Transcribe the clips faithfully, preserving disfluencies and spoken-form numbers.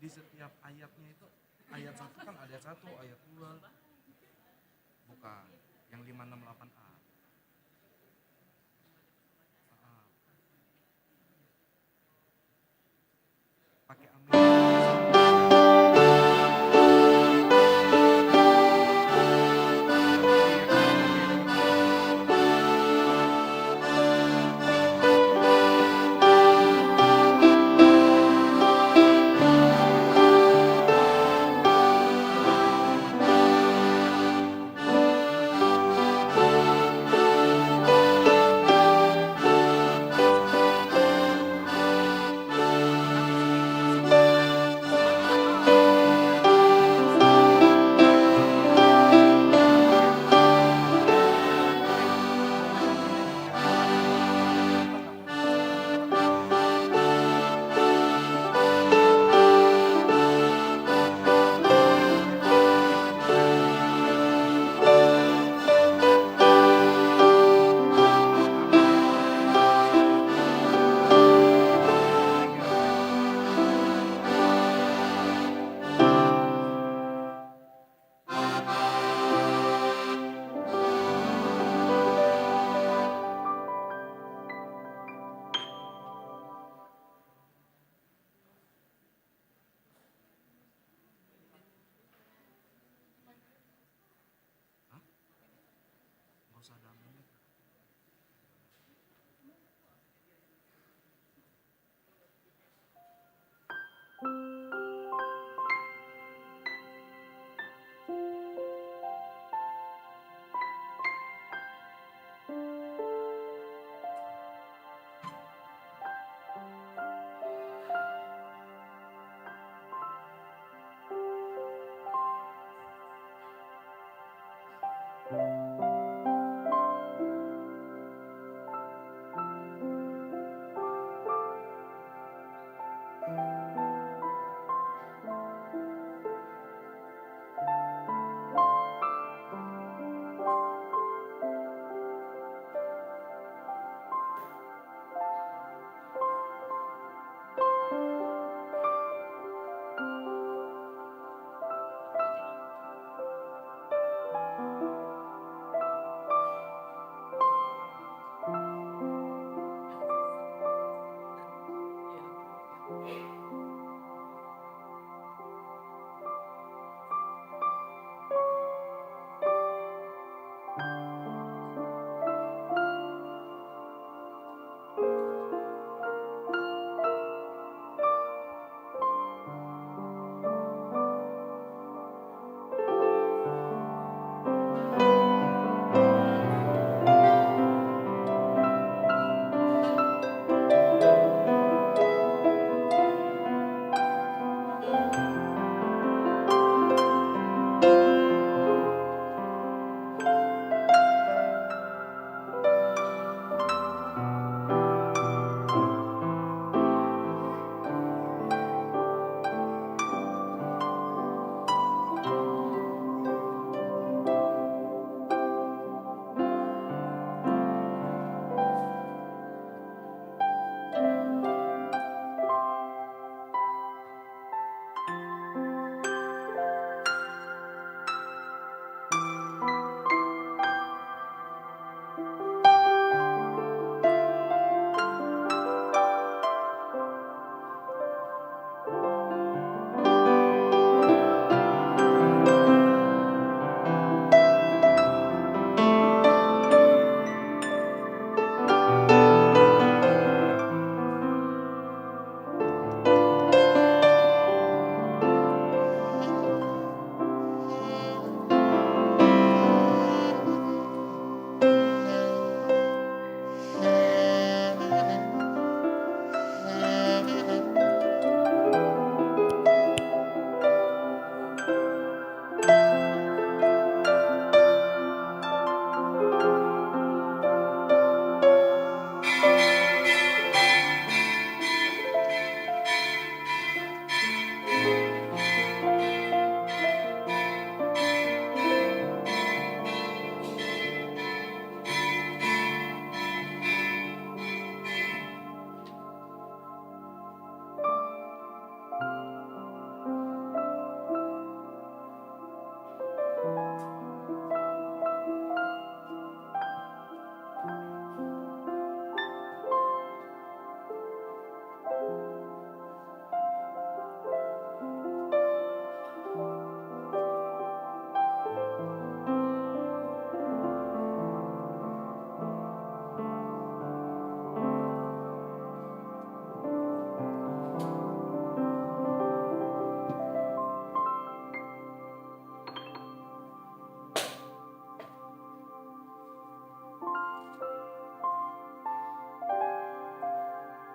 Di setiap ayatnya itu, ayat satu kan ada satu, ayat dua. Bukan, yang lima enam delapan A. Ah, ah. Pakai amin.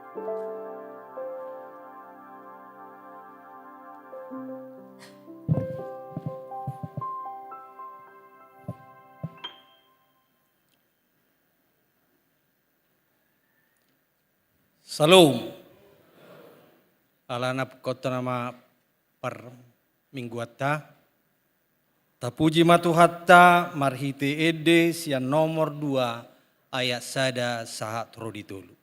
Syalom. Alana pukotna ma parmingguanta. Tapuji ma Tuhanta marhite ende sian nomor dua ayat sada sahat ro di tolu.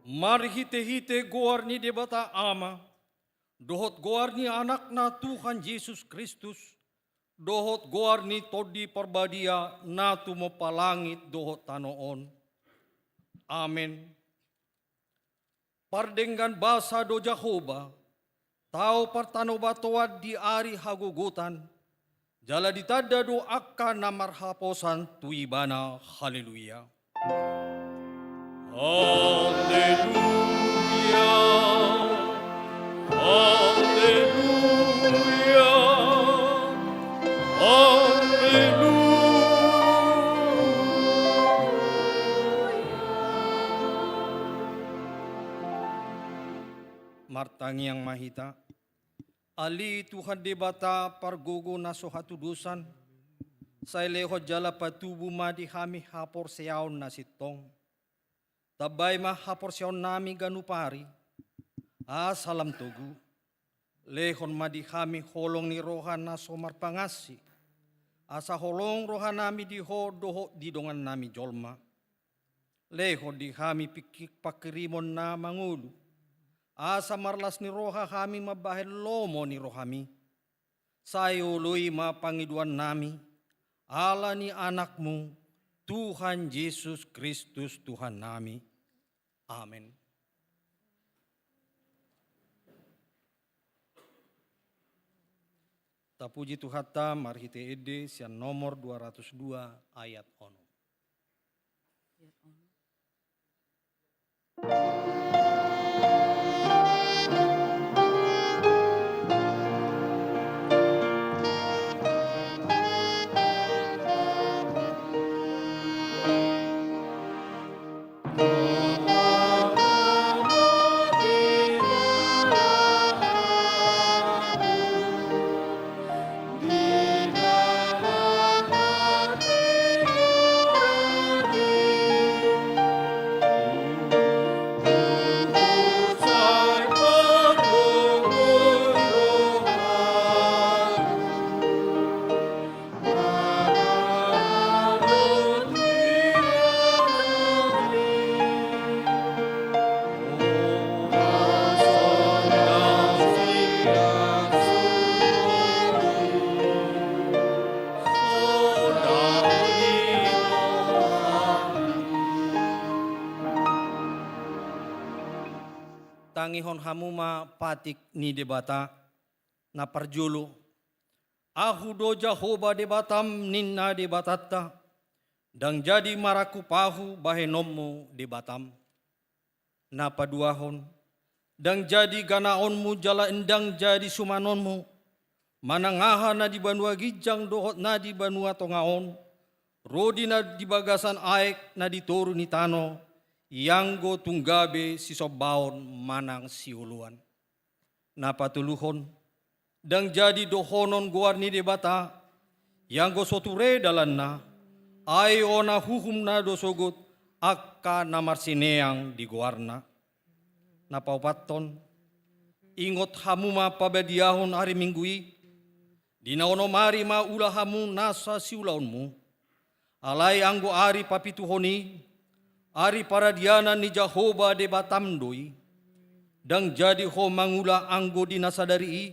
Marhitehite goar ni Debata Ama, dohot goar ni Anakna Tuhan Jesus Kristus, dohot goar ni Tondi Parbadia na tumompa langit dohot tano on. Amen. Pardenggan basa do Jahowa, tao partanobatoan di ari hagogotan, jala ditanda do angka na marhaposan tu Ibana. Haleluya. Haleluya. Haleluya. Haleluya. Martangiang ma hita. Ale Tuhan Debata pargogo na so hatudosan, sai lehon jala patubu ma di hami haporseaon na sintong. Tambai ma haporseaonnami ganup ari, asa lam togu. Lehon ma di hami holong ni roha na so marpangansi, asa holong rohanami di Ho dohot di dongannami jolma. Lehon di hami pingkir panghirimon na mangolu, asa marlas ni roha hami mambahen lomo ni rohami. Sai oloi ma pangidoannami, ala ni Anakmu, Tuhan Jesus Kristus Tuhannami. Amen. Tapuji Tuhanta marhite ende sian nomor dua ratus dua ayat onom. Tangihon hamu ma patik ni Debata. Na parjolo, Ahu do Jahowa Debatam, ninna Debatanta, ndang jadi marangkup Ahu bahenonmu debatam. Na paduahon, ndang jadi ganaonmu jala ndang jadi sumanonmu, manang aha na di banua ginjang dohot na di banua tonga on, ro di na di bagasan aek na di toru ni tano, ianggo tung gabe sisombaon manang sioloan. Na patoluhon, ndang jadi dohonon goar ni Debata, ianggo so ture dalanna, ai ona huhumna do sogot angka na marsineang di goarna. Na paopathon, ingot hamu ma pabadiahon ari Minggu i, di na onom ari ma ula hamu nasa siulaonmu. Alai anggo ari papituhon i, ari paradianan ni Jahowa Debatam do i. Ndang jadi ho mangula anggo di na sadari i,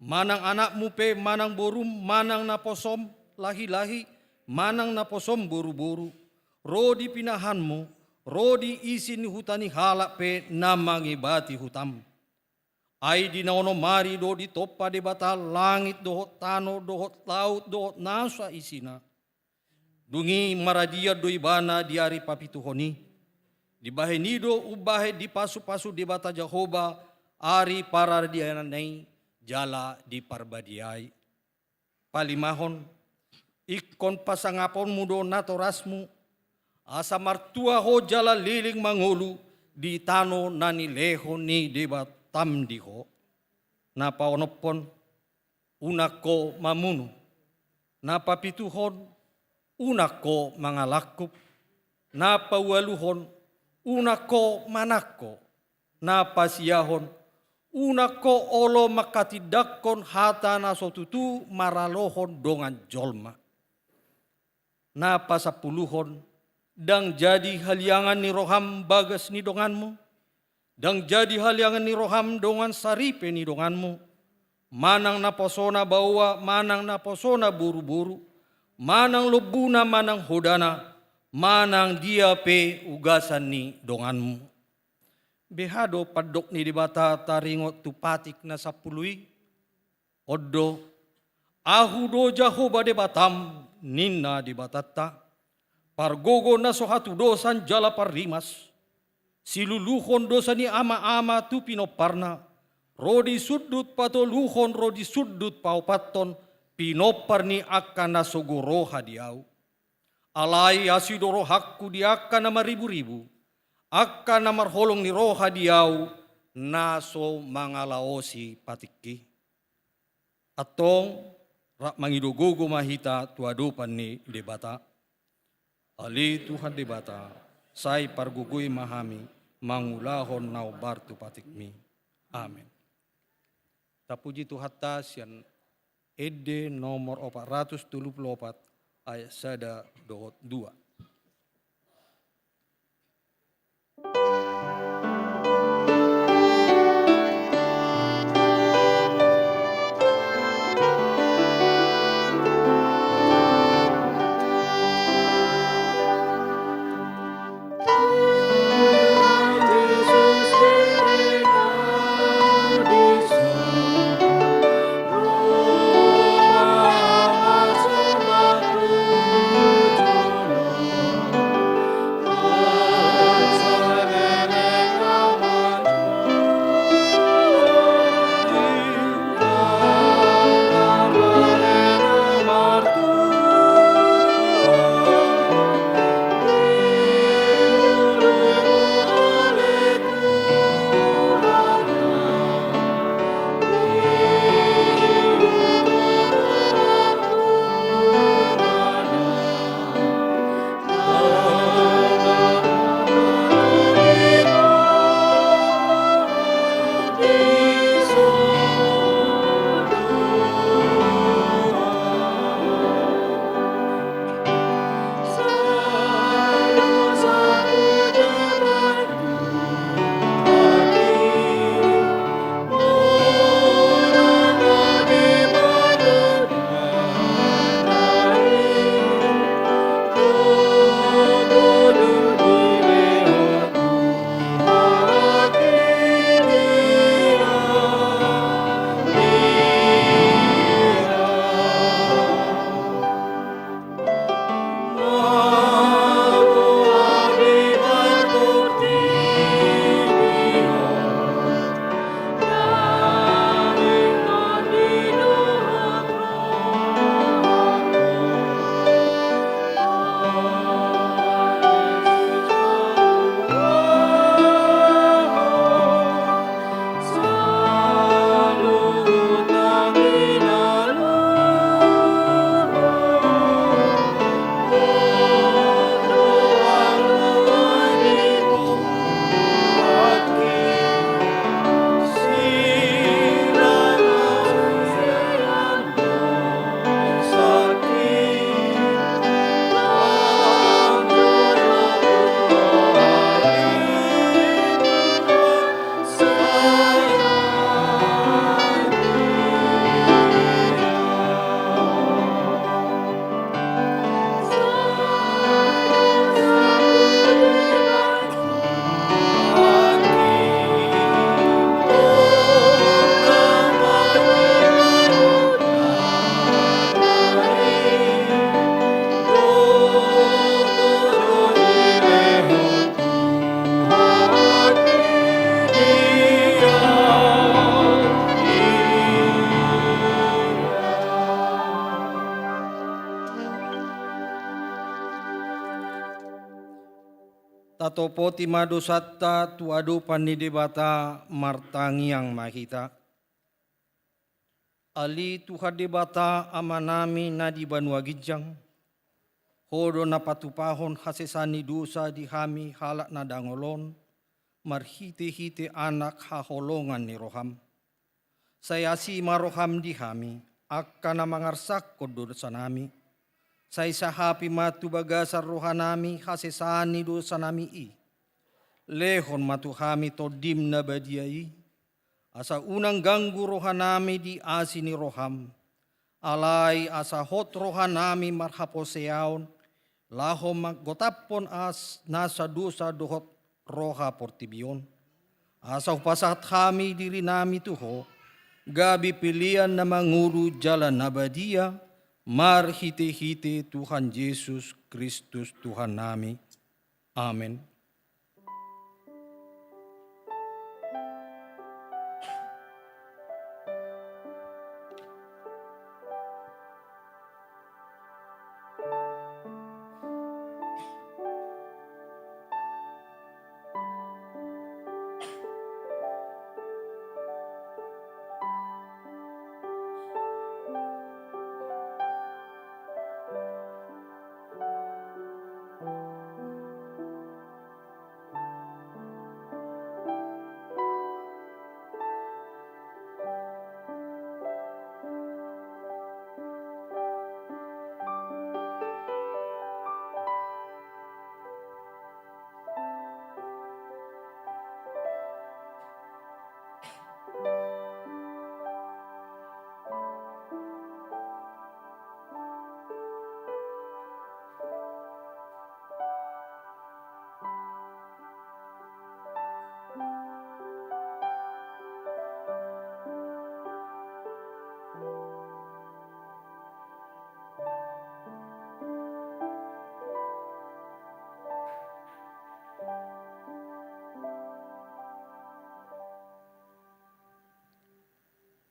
manang anakmu pe manang borum, manang naposom lahilahi, manang naposom boruboru, ro di pinahanmu, ro di isi ni huta ni halak pe na mangebati hutam. Ai di na onom ari do ditompa Debata langit dohot tano dohot laut dohot nasa isina. Dung i maradian do ibana di ari papituhon i. Dibahen i do umbahen dipasupasu Debata Jahowa ari paradiananna i jala diparbadiai. Palimahon, ingkon pasangaponmu do natorasmu, asa martua ho jala leleng mangolu di tano na nilehon ni Debatam di ho. Na paonomhon, unang ho mamunu. Na papituhon, unang ho mangalangkup. Na paualuhon, unang ho manangko. Na pasiahon, unang ho olo manghatindanghon hata na so tutu maralohon dongan jolma. Na pasampuluhon, ndang jadi haliangan ni roham bagas ni donganmu, ndang jadi haliangan ni roham dongan saripe ni donganmu, manang naposona baoa, manang naposona boruboru, manang lombuna, manang hodana, manang dia pe ugasan ni donganmu. Beha do pandok ni Debata taringot tu patik na sampulu i? On do, Ahu do Jahowa Debatam, ninna Debatanta, pargogo na so hatudosan jala parrimas, siluluhon dosa ni amaama tu pinomparna, ro di sundut patoluhon ro di sundut paopathon pinompar ni angka na sogo roha di Ahu. Alai asi do rohangku di angka na marriburibu, angka na marholong ni roha di Ahu, na so mangalaosi patikki. Antong, rap mangido gogo ma hita tu adopan ni Debata. Ale Tuhan Debata, sai pargogoi ma hami mangulahon na hombar tu patikmi. Amen. Tapuji Tuhanta sian Ende nomor opat ratus tolu pulu opat, ayat sada dohot dua. Tatopoti ma dosanta tu adopan ni Debata, martangiang ma hita. Ale Tuhan Debata, Amanami na di banua ginjang, Ho do na patupahon hasesaan ni dosa di hami halak na dangol on, marhitehite Anak haholongan ni rohaM. Sai asi ma rohaM di hami, angka na mangarsakhon dosanami. Sai sahapi ma tu bagasan rohanami hasesaan ni dosanami i. Lehon ma tu hami TondiM na badia i, asa unang ganggu rohanami di asi ni rohaM. Alai asa hot rohanami marhaporseaon, laho manggotaphon as nasa dosa dohot roha portibi on. Asa hupasahat hami dirinami tu Ho, gabe pelean na mangolu jala na badia, marhitehite Tuhan Jesus Kristus Tuhannami. Amen.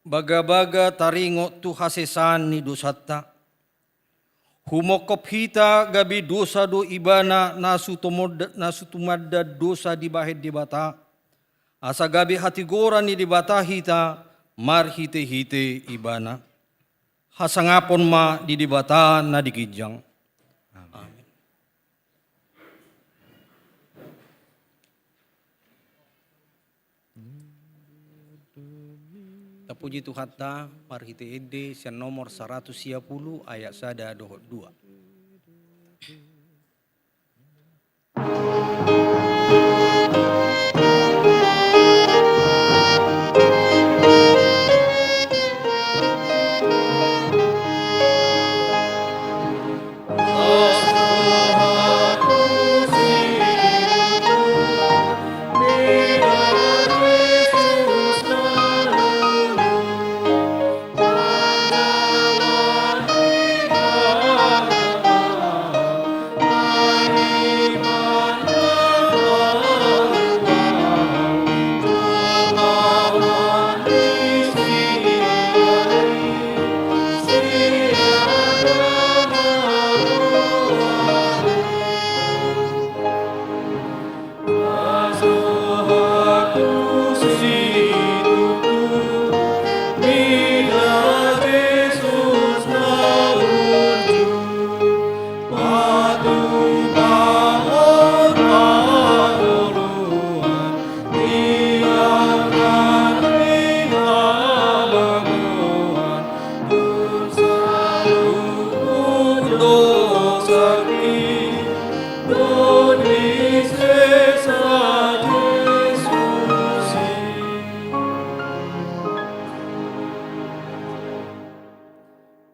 Bagabaga taringot tu hasesaan ni dosanta. Humongkop hita gabe dosa do Ibana na sutomod-, na sutumanda dosa dibahen Debata. Asa gabe hatigoran ni Debata hita marhitehite Ibana. Hasangapon ma di Debata na di ginjang. Amen. Tapuji Tuhanta marhite ende sian nomor saratus sia pulu ayat sada dohot dua.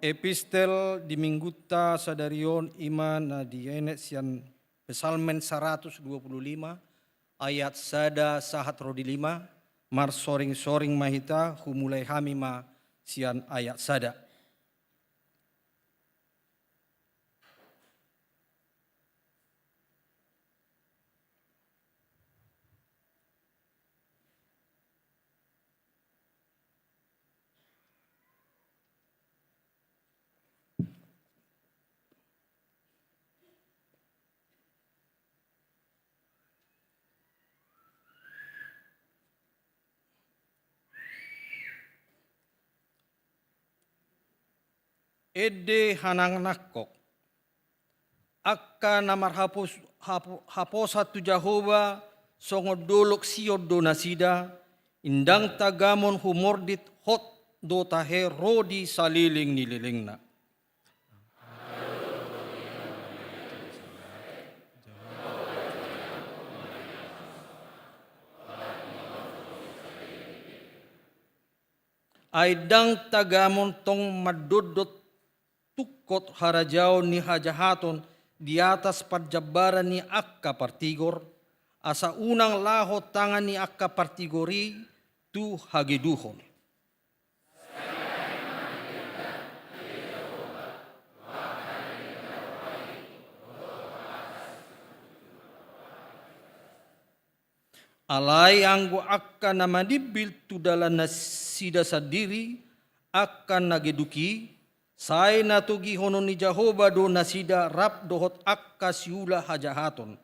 Epistel di minggunta sadari on i ma na dienet sian Psalmen saratus dua pulu lima, ayat sada sahat ro di lima. Marsoring-soring ma hita, humulai hami ma sian ayat sada. ende hanangnangkok. Angka na marhapos-, hapo-, haposan tu Jahowa songon dolok Sion do nasida, indang tagamon humordit, hot do tahe ro di saleleng ni lelengna. Ai ndang tagamon tong mandondot tungkot harajaon ni hajahaton di atas parjambaran ni angka partigor, asa unang laho tangan ni angka partigor i tu hageduhon. Alai anggo angka na manimbil tu dalannasida sandiri angka na geduk i, sai na togihonon ni Jahowa do nasida rap dohot angka siula hajahaton.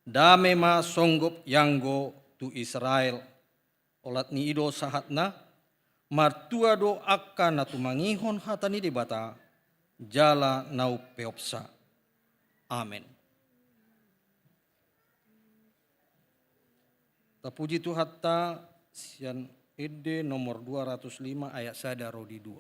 Dame ma songgop ianggo tu Israel. Olat ni i do sahatna, martua do angka na tumangihon hata ni Debata, jala na umpeopsa. Amen. Tapuji Tuhanta, sian ende nomor dua ratus lima ayat sada ro di dua.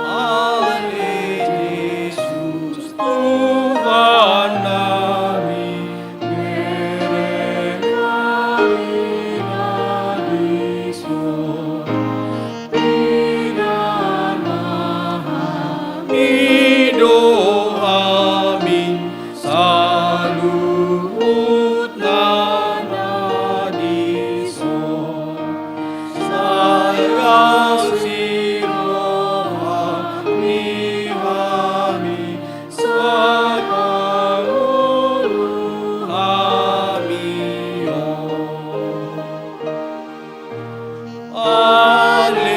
Ale Jesus Tuhan nami, bere nami na dison, pinanahami do hami, saluhutna na dison. Sai asi roham di hami, sai mangolu hami on. Ale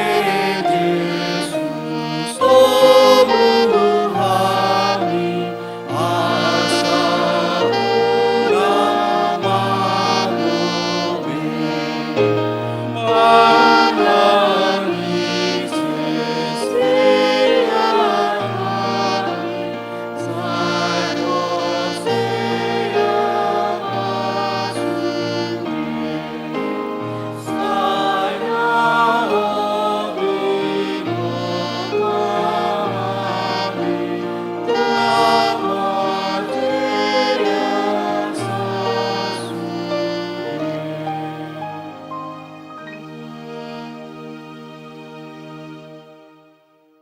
Jesus, tobu hami, asa unang magobe. Manang ise sian hami, sai dosa i masude.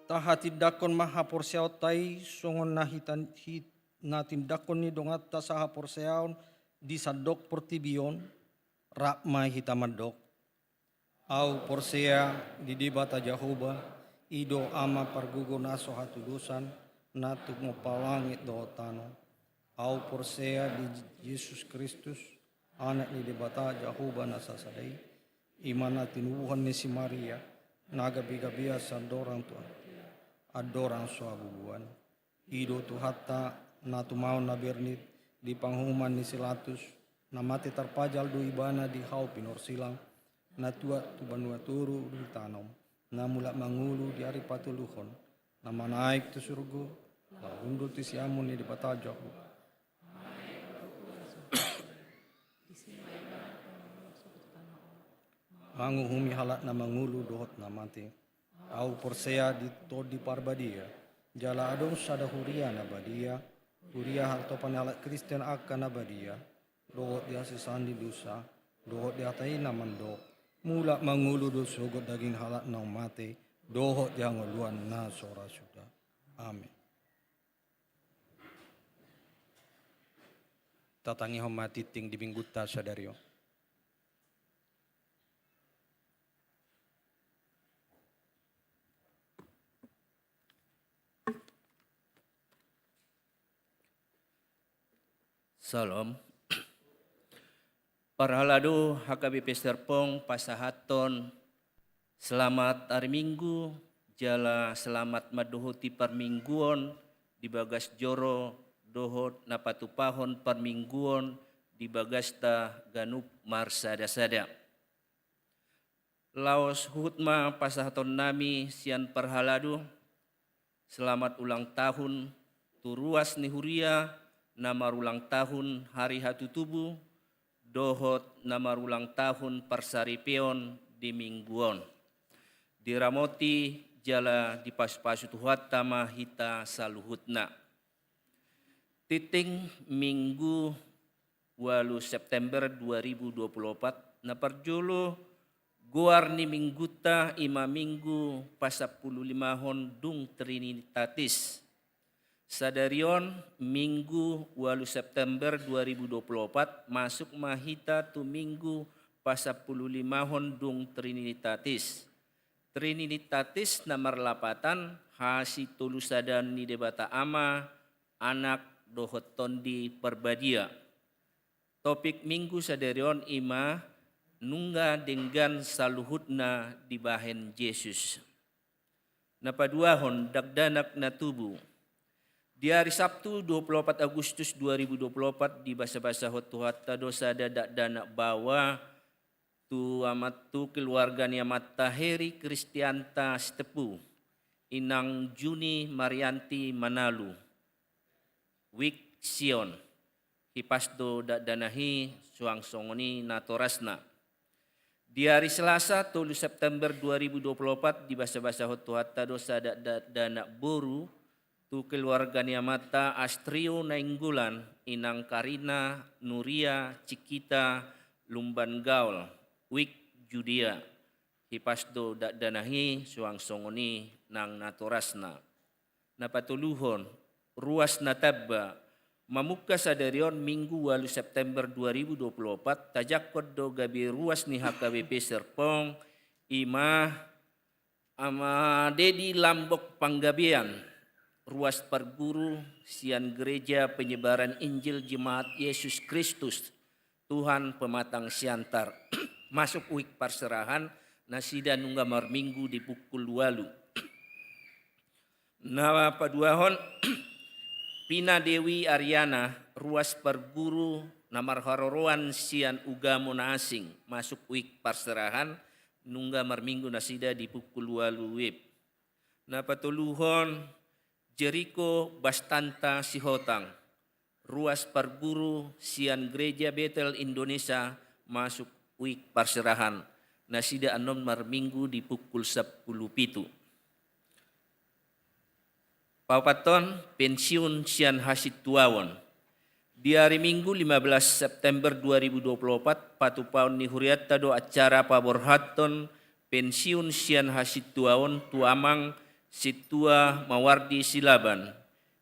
Tahatindangkon ma haporseaonta i songon na hita-, hit-, na tindangkon ni donganta sahaporseaon di sandok portibi on, rap ma hita mandok. Ahu porsea di Debata Jahowa, i do Ama pargogo na so hatudosan, na tumompa langit dohot tano. Ahu porsea di Jesus Kristus, Anak ni Debata Jahowa na sasada i, i ma na tinubuhon ni si Maria, na gabegabean sian andorang tu andorang so habubuhan. I do Tuhanta, na tumaon na bernit di panguhuman ni si Latus, na mate tarpajal do Ibana di hau pinorsilang, na tuat tu banua toru do itanom, na mulak mangolu di ari patoluhon, na manaek tu surgo, laho hundul tu siamun ni Debata Jahowa. Manguhumi halak na mangolu dohot na mate. Ahu porsea di Tondi Parbadia, jala adong sada huria na badia, huria hatopan ni halak Kristen angka na badia, dohot di hasesaan ni dosa, dohot di hata i na mandok, mulak mangolu do sogot daging halak naung mate, dohot di hangoluan na so ra suda. Amen. Tatangihon ma tingting di Minggunta sadari on. Syalom. Parhalado H K B P Serpong pasahathon selamat hari Minggu jala selamat mandohoti parmingguon di bagas joro dohot na patupahon parmingguon di bagasta ganup marsada-sada. Laos huhut ma pasahatonnami sian parhalado selamat ulang tahun tu ruas ni huria na marulang tahun hari hatutubu dohot na marulang tahun parsaripeon di minggu on. Diramoti jala dipasupasu Tuhanta ma hita saluhutna. Tintin, Minggu ualu September dua ribu dua puluh opat, na parjolo goar ni mingguta i ma Minggu pasampululimahon dung Trinitatis. Sadari on Minggu ualu September dua ribu dua puluh opat, masuk ma hita tu Minggu pasampululimahon dung Trinitatis. Trinitatis na marlapatan hasitolusadaon ni Debata Ama, Anak, dohot Tondi Parbadia. Topik Minggu sadari on i ma nunga denggan saluhutna dibahen Jesus. Na paduahon, dakdanak na tubu. Di ari Sabtu dua puluh opat Agustus dua ribu dua puluh opat dibasabasahon Tuhanta do sada dakdanak baoa tu amat, tu keluarga ni amanta Heri Kristianta Sitepu, inang Juni Marianti Manalu, Wik Sion. Hipas do dakdanak i suang songon i natorasna. Di ari Selasa tolu September dua ribu dua puluh opat dibasabasahon Tuhanta do sada dakdanak boru tu keluarga ni amanta Astrio Nainggolan, inang Karina Nuria Cikita Lumban Gaol, Wik Judea. Hipas do dakdanak i suang songon i nang natorasna. Na patoluhon, ruas na tamba. Mamungka sadari on Minggu ualu September dua ribu dua puluh opat, tajangkon do gabe ruas ni H K B P Serpong, i ma Ama Dedi Lambok Panggabean, ruas parguru sian Gereja Penyebaran Injil Jemaat Yesus Kristus Tuhan Pematang Siantar. Masuk wik parserahan, nasida nunga marminggu di pukul ualu. Na paduahon, Pina Dewi Ariana, ruas parguru na marharoroan sian ugamo na asing, masuk wik parserahan, nunga marminggu nasida di pukul ualu wib. Na patoluhon, Jeriko Bastanta Sihotang, ruas parguru sian Gereja Betel Indonesia, masuk wik parserahan, nasida annon marminggu di pukul sampulu pitu. Paopathon, pensiun sian hasintuaon. Di ari Minggu lima belas September dua ribu dua puluh opat, patupaon ni hurianta do acara paborhathon pensiun sian hasintuaon tu amang Sintua Mawardi Silaban.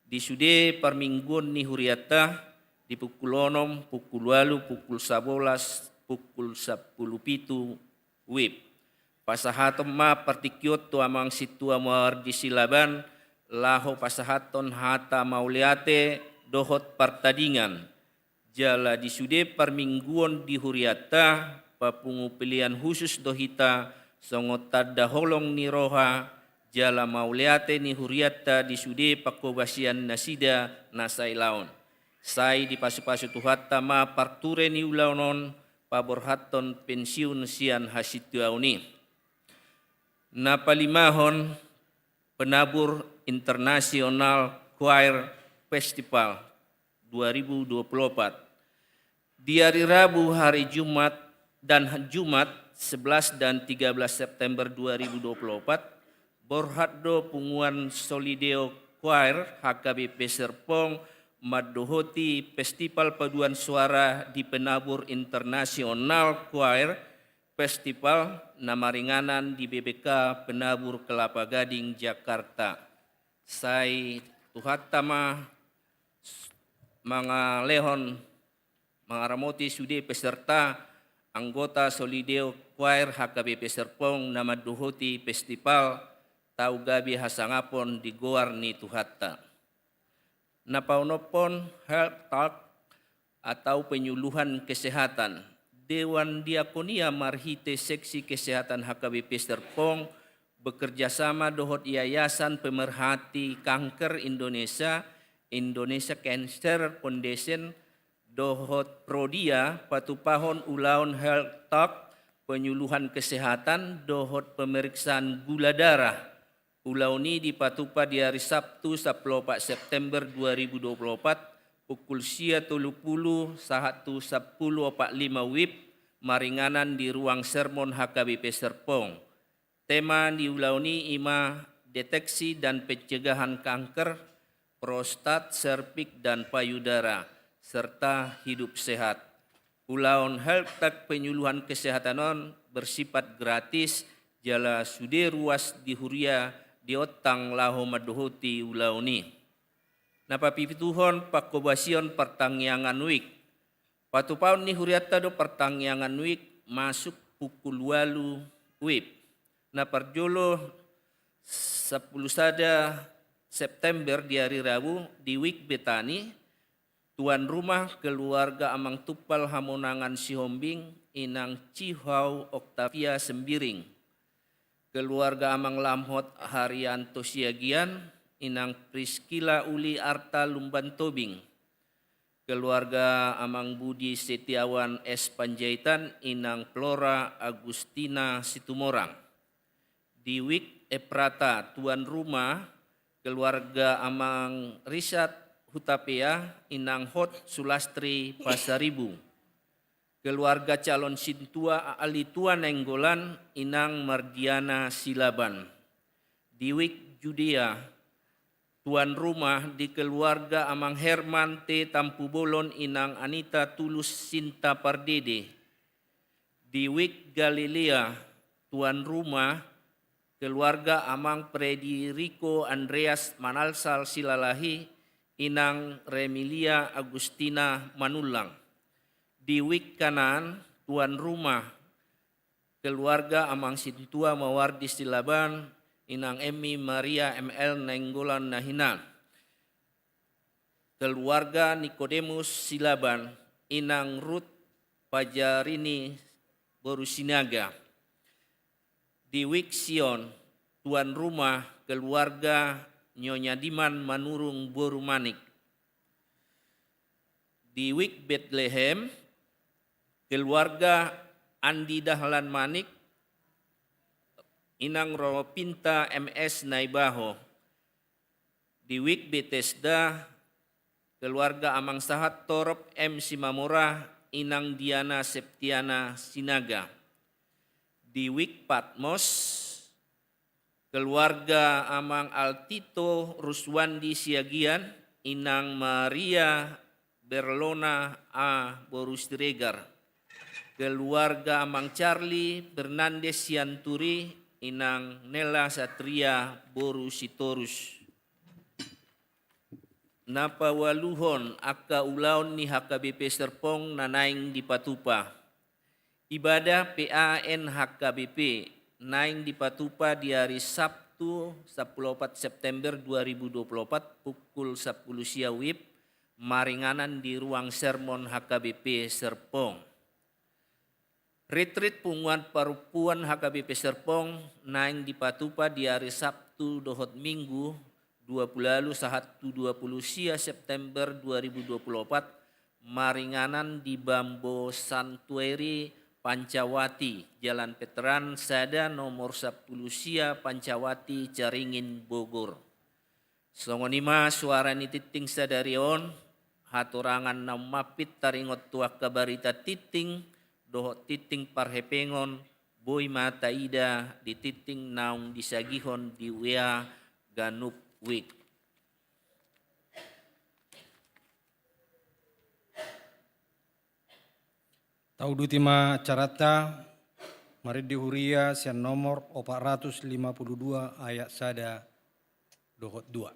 Di sude parmingguon ni hurianta, di pukul onom, pukul ualu, pukul sabolas, pukul sampulu pitu wib. Pasahaton ma partingkion tu amang Sintua Mawardi Silaban, laho pasahathon hata mauliate dohot partadingan. Jala di sude parmingguon di hurianta, papungu pelean husus do hita, songon tanda holong ni roha jala mauliate ni hurianta di sude pangkobasian nasida na sailaon. Sai dipasupasu Tuhanta ma parture ni ulaon on, paborhathon pensiun sian hasintuaon i. Na palimahon, Penabur International Choir Festival dua ribu dua puluh opat. Di ari Rabu, hari Jumat, dan Jumat sebelas dan tiga belas September dua ribu dua puluh opat, borhat do punguan Solideo Choir H K B P Serpong mandohoti Festival Paduan Suara di Penabur International Choir Festival na maringanan di B B K Penabur Kelapa Gading, Jakarta. Sai Tuhanta ma mangalehon, mangaramoti sude peserta, anggota Solideo Choir H K B P Serpong na mandohoti festival, tau gabe hasangapon di goar ni Tuhanta. Na paonomhon, Health Talk atau penyuluhan kesehatan. Dewan Diakonia marhite seksi kesehatan H K B P Serpong bekerja sama dohot Yayasan Pemerhati Kanker Indonesia, Indonesia Cancer Foundation, dohot Prodia patupahon ulaon Health Talk, penyuluhan kesehatan dohot pemeriksaan gula darah. Ulaon i dipatupa di ari Sabtu, sampulu opat September dua ribu dua puluh opat, pukul sia tolu pulu sahat tu sampulu opat lima wib, maringanan di ruang sermon H K B P Serpong. Tema ni ulaon i ima deteksi dan pencegahan kanker prostat, serviks, dan payudara, serta hidup sehat. Ulaon Health Talk penyuluhan kesehatan on bersifat gratis, jala sude ruas di huria diontang laho mandohoti ulaon i. Na papituhon, pangkobasion partangiangan wib. Patupaon ni hurianta do partangiangan wib masuk pukul ualu wib. Na parjolo, sampulu sada September di ari Rabu, di wib Betani, tuan rumah keluarga Amang Tumpal Hamonangan Sihombing, Inang Cihau Octavia Sembiring. Keluarga Amang Lamhot Haryanto Siagian, Inang Priskila Uli Arta Lumban Tobing. Keluarga Amang Budi Setiawan S Panjaitan, Inang Flora Agustina Situmorang. Di wib Eprata, tuan rumah keluarga Amang Risat Hutapea, Inang Hot Sulastri Pasaribu. Keluarga calon sintua Alitua Nainggolan, Inang Mardiana Silaban. Di wib Judea, tuan rumah di keluarga Amang Herman T Tampubolon, Inang Anita Tulus Sinta Pardede. Di wib Galilea, tuan rumah keluarga Amang Frederico Andreas Manalsal Silalahi, Inang Remilia Agustina Manullang. Di wib Kanaan, tuan rumah keluarga Amang Sintua Mawardi Silaban, Inang Emmi Maria M L Nainggolan na hinan. Keluarga Nikodemus Silaban, Inang Rut Pajarini boru Sinaga. Di wib Sion, tuan rumah keluarga Nyonya Diman Manurung boru Manik. Di wib Betlehem, keluarga Andi Dahlan Manik, Inang Ropinta M S Naibaho. Di wib Betesda, keluarga Amang Sahat Torop M Simamora, Inang Diana Septiana Sinaga. Di wib Patmos, keluarga Amang Altito Ruswandi Siagian, Inang Maria Berlona A boru Siregar. Keluarga Amang Charlie Fernandes Sianturi, Inang Nela Satria boru Sitorus. Na paualuhon, angka ulaon ni H K B P Serpong na naeng dipatupa. Ibadah P A N H K B P naeng dipatupa di ari Sabtu, sampulu opat September dua ribu dua puluh opat, pukul sampulu sia wib, maringanan di ruang sermon H K B P Serpong. Ritrit punguan parompuan H K B P Serpong naeng dipatupa di ari Sabtu dohot Minggu, dua pulu ualu sahat tu dua pulu sia September dua ribu dua puluh opat, maringanan di Bambo Santueri Pancawati, Jalan Veteran sada, nomor sampulu sia, Pancawati, Caringin, Bogor. Songon i ma suara ni tingting sadari on, hatorangan na mampir taringot tu angka barita tingting dohot tingting parhepengon, boi ma taida di tingting naung disagihon di W A ganup wik. Tauduti ma acaranta, marende huria sian nomor opat ratus lima puluh dua ayat sada dohot dua.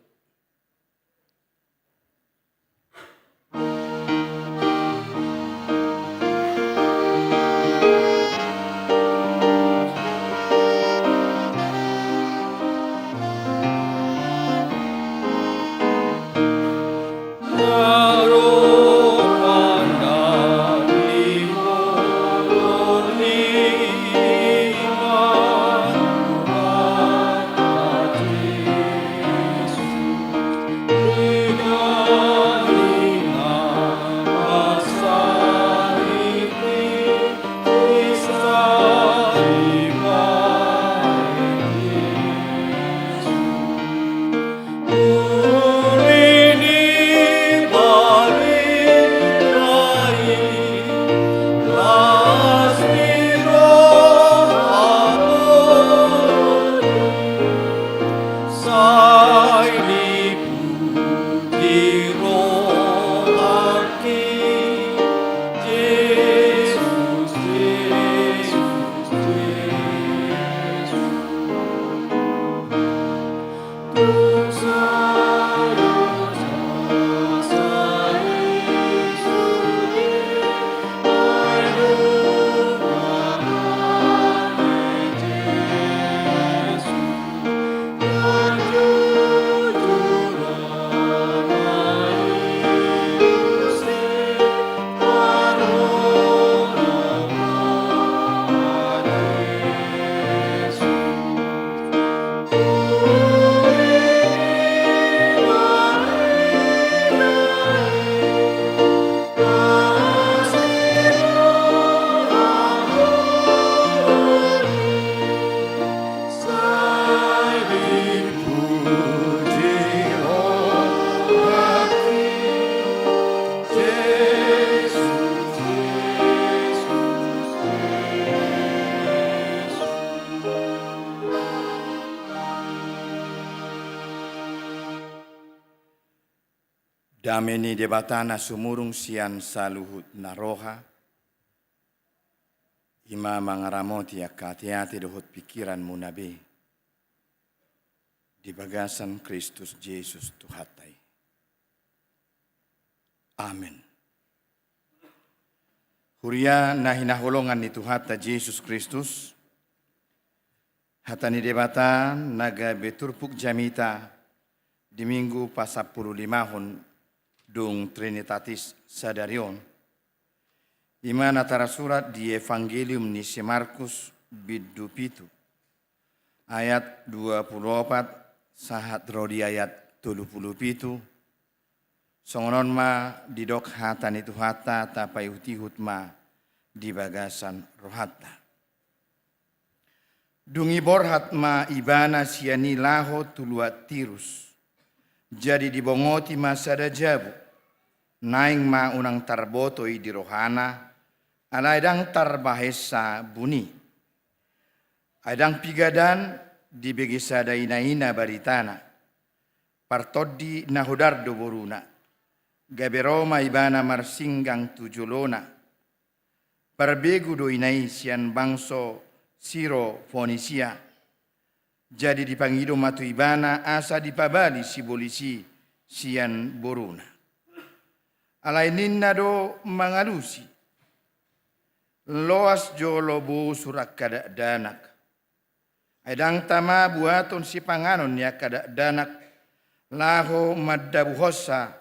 Dame ni Debata na sumurung sian saluhut na roha, i ma mangaramoti angka ateate dohot pingkiranmuna be di bagasan Kristus Jesus Tuhanta i. Amen. Huria na hinaholongan ni Tuhanta Jesus Kristus, hata ni Debata na gabe turpuk jamita di Minggu pasampulu limahon dung Trinitatis sadari on, i ma na tarsurat di Evangelium ni si Markus bindu pitu, ayat dua pulu opat sahat ro di ayat tolu pulu pitu. Songon on ma didok hata ni Tuhanta, tapaihutihut ma di bagasan rohanta. Dung i borhat ma ibana sian i laho tu luat Tirus. Jadi dibongoti ma sada jabu. Naeng ma unang tarboto i di rohana, alai ndang tarbahensa buni. Ai ndang piga dan dibege sada inaina baritana. Partondi na hodar do boruna. Gabe ro ma ibana marsinggang tu jolona. Parbegu do ina i sian bangso Siro Fonisia. Jadi dipangido ma tu ibana asa dipabali sibolis i sian boruna. Alai ninna do mangalusi: Loas jolo bosur angka dakdanak. Ai ndang tama buaton sipanganon ni angka dakdanak, laho mandabuhonsa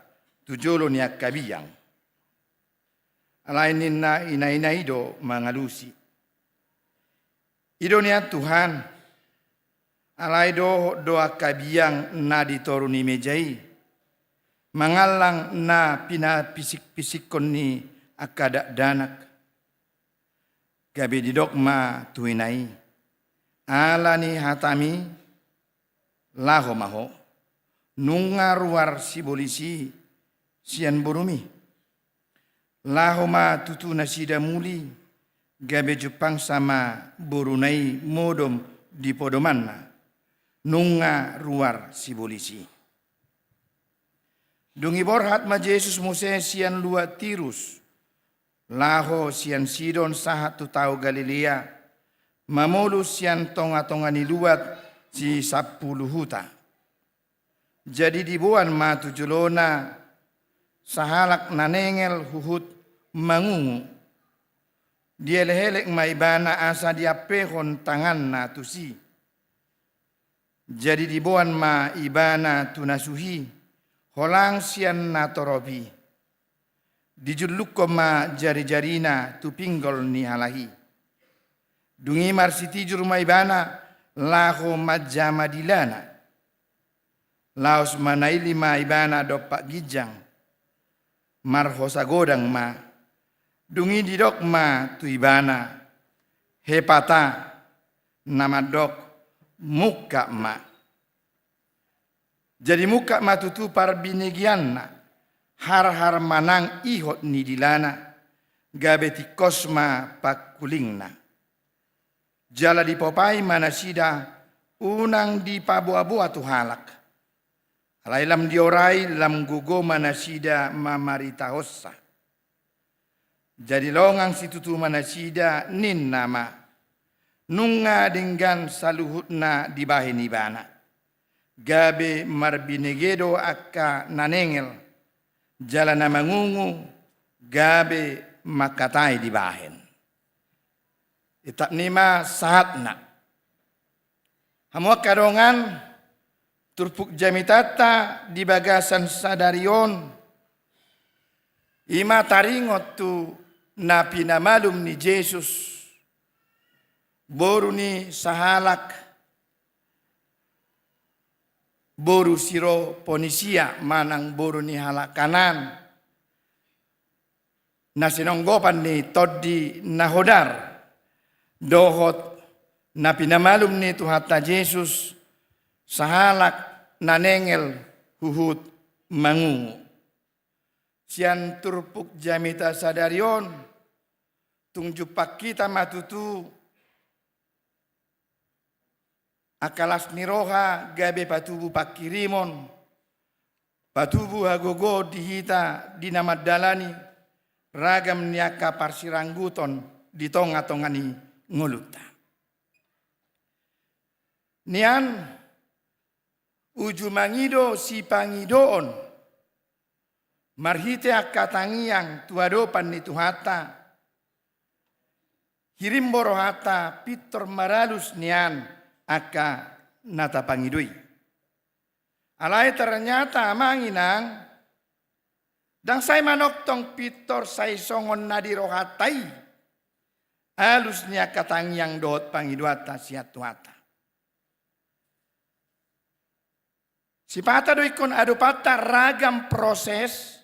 tu jolo ni angka biang. Alai ninna inaina i do mangalusi: I do nian Tuhan, alai dohot do angka biang na di toru ni meja i, mangallang na pinapisikpisikkon ni angka dakdanak. Gabe didok ma tu ina i: Ala ni hatami, laho ma ho. Nunga ruar sibolis i sian borumi. Laho ma tutu nasida muli, gabe jumpangsa ma boruna i modom di podomanna. Nunga ruar sibolis i. Dung i borhat ma Jesus muse sian luat Tirus, laho sian Sidon sahat tu tao Galilea, mamolus sian tongatonga ni luat sisampulu huta. Jadi diboan ma tu jolona sahalak na nengel huhut mangungu. Dielekelek ma ibana asa diampehon tanganna tusi. Jadi diboan ma ibana tu na suhi, holang sian na torop i. Dijullukkon ma jarijarina tu pinggol ni halak i. Dung i marsitijur ma ibana laho manjama dilana. Laos manaili ma ibana dompak ginjang. Marhosa godang ma. Dung i didok ma tu ibana: Hepata, na mandok: Mungkap ma. Jadi mungkap ma tutu parbinegeanna, harhar manang ihot ni dilana, gabe tingkos ma pangkulingna. Jala dipopai ma nasida unang dipaboaboa tu halak. Alai lam diorai, lam gogo ma nasida mamaritahonsa. Jadi longang situtu ma nasida, ninna ma: Nunga denggan saluhutna dibahen ibana. Gabe marbinege do angka na nengel, jala na mangungu gabe mangkatai dibahen. Etap ni ma sahatna. Hamu angka dongan, turpuk jamitanta di bagasan sadari on, i ma taringot tu na pinamalum ni Jesus, boru ni sahalak boru Siro Ponisia manang boru ni halak Kanaan, na sinonggopan ni Tondi na Hodar, dohot na pinamalum ni Tuhanta Jesus, sahalak na nengel huhut mangungu. Sian turpuk jamita sadari on, tung jumpang hita ma tutu angka las ni roha gabe patubu pangkirimon, Patubu hagogoon di hita di na mandalani ragam ni angka parsirangguton di tonga-tonga ni ngolunta. Nian, uju mangido sipangidoon marhite angka tangiang tu adopan ni Tuhanta, hirim ma rohanta pintor maralus nian angka na tapangido i. Alai ternyata, Amang Inang, ndang sai manongtong pintor sai songon na di rohanta i alus ni angka tangiang dohot pangidoanta sian Tuhanta. Sipata do ingkon adopanta ragam proses,